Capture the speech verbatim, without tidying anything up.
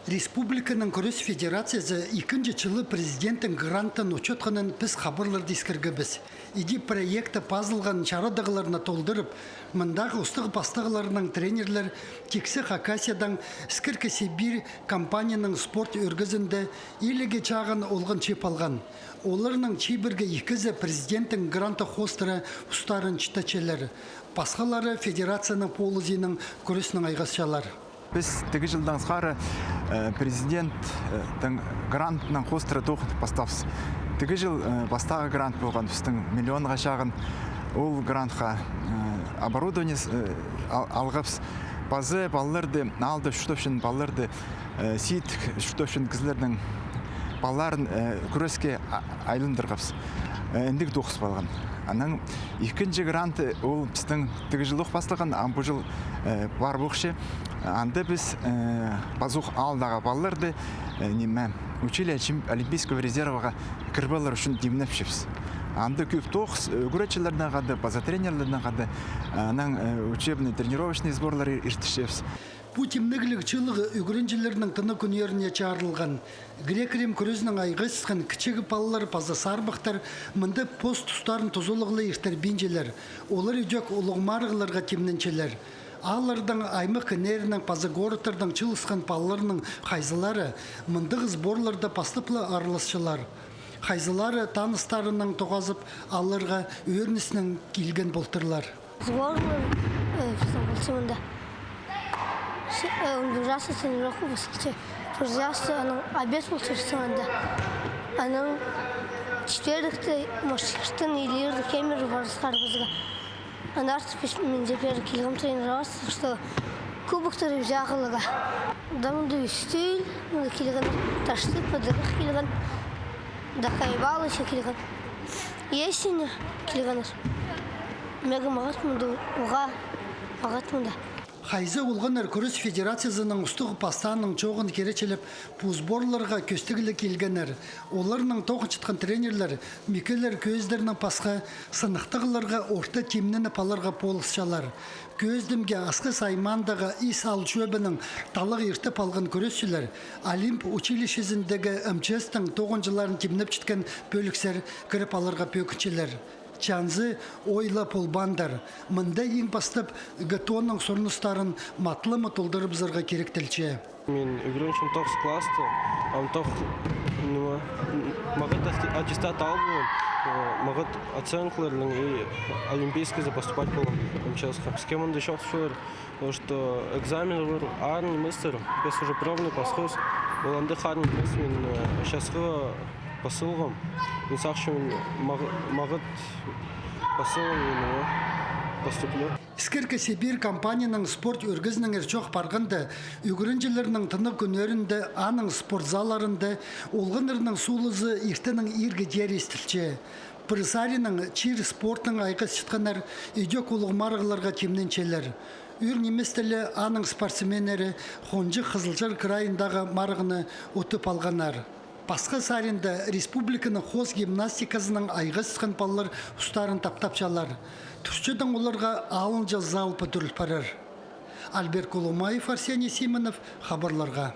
Республиканың кӱрес федерациязы ікінҷі чылы президенттің грантын учутханын піс хабарларда искіргебіс. Іди проектте пазылған чарадығларны толдырып, мындағы устағ-пастағларның тренерлер тиксі Хакасиядаң Скирка Сибирь компанияның спорт ӧргізінде иліге чағын олған чыып алған. Оларның чибіргі ікізі президенттің гранты хоостыра устарын читчелер. Пасхалары федерацияның полызиинаң кӱреснең айғасчалар. Піс тігі чылдаң сығара, э, президенттің грантынаң хоостыра тоғын пастапчабыс. Тігі чыл, э, пастағы грант полған, пістің миллионға чағын. Ол грантха, э, оборудование, э, ал-, алғабыс. Паза палаларды, аалда чуртапчатхан палаларды, э, сидік чуртапчатхан кізілернің палаларын, э, кӱреске а-, айландырғабыс. Э, індіг тоғыс полған. Анаң ікінҷі грант, э, ол пістің тігі чыл ох пасталған, ам пу чыл, э, пар полча. Анда піс, э, пазох аалдағы палаларды, э, ниме, училище олимпийского резерваға кіріп алар ӱчӱн тимнепчебіс. Анда кӧп тоғыс, э, ӱгретчілернең хада, паза тренерлернең хада, анаң, э, учебный-тренировочный сборлар ир-, иртірчебіс. Пу тимнегліг чыылығы ӱгренҷілернің тынағ кӱннеріне чарылған. Грек-рим кӱреснең айғасчатхан кічіг палалар паза сарбахтар мында пос тустарын тузалығ ла иртірбинчелер. Олар ідӧк улуғ марығларға тимненчелер. Ааллардаң, аймах кіннерінең паза городтардаң чыылысхан палаларның хайзылары мындағ сборларда пастап ла араласчалар. Хайзылары таныстарынаң тоғазып аларға ӧрініснең килген полтырлар. Сборлар, э, пістің полча мында. С-, э, он пір часха тренировка пасталча. Пір часха анаң обед полча пістің анда. Анаң четвергте, может, иртен или иртен кемер парыбызарға. Андар піс, мин дее пеер килгем тренироваться, что кубоктар ибзе аларға. Да мында Ӱстӱл, мында килген, Таштып, Ыдырах килген, да Хайбалыча килген. Есенин килгеннер. Мағат мында, уғаа, мағат мында. Хайзы олғаннар кӱрес федерациязының устағ-пастааның чооғын киречілеп, пу сборларға кӧстігле килгеннер. Оларның тоғынчатхан тренерлер микелер кӧзідернең пасха сынахтағларға орта тимненіп аларға полысчалар. Кӧзідімге, Асхыс аймаандағы Ис аал чӧбінің таллағ иртіп алған кӱресчілер Олимп училищезіндегі МЧС-тің тоғынҷыларын тимнепчеткен пӧліксер кіріп аларға пӧгінчелер. Чанзы ой ла полбаандар. Мында иң пастап ГТО-ның сурыныстарын матлама толдырыбызарға киректелче. Мин ӱгренчем тоғыс класста, ам тоғ-, ниме, мағат ат-, аттестат алып полғам, э, мағат оценкаларнаң и олимпийскийзер поступать полғам МЧС-ха. Піске мында чоохтапчалар, то, что экзаменнер аар ниместер, піс уже пробный пасхабыс, ол андағ аар нимес, мин, э, часха пас салғам. Мин сағынчам, мағ-, мағат пас салғам, мин, э, поступлю. Скирка Сибирь компанияның спорт ӧргізінеңер чоох парғанда, ӱгренҷілернің тынағ кӱннерінде аның спортзалларында олғаннарның сулызы иртеннең иирге теер истілче. Пір саринаң чир спортнаң айғасчатханнар ідӧк улуғ марығларға тимненчелер. Ӱр ниместе ле аның спортсменнері хонҷых Хызылчар крайындағы марығны утып алғаннар. Пасха саринда республиканың хоос гимнастиказынаң айғасчатхан палалар устарын таптапчалар. Турчадаң оларға алынҷа зал пӱдіріл парар. Альберт Кулумаев, Арсений Симонов, хабарларға.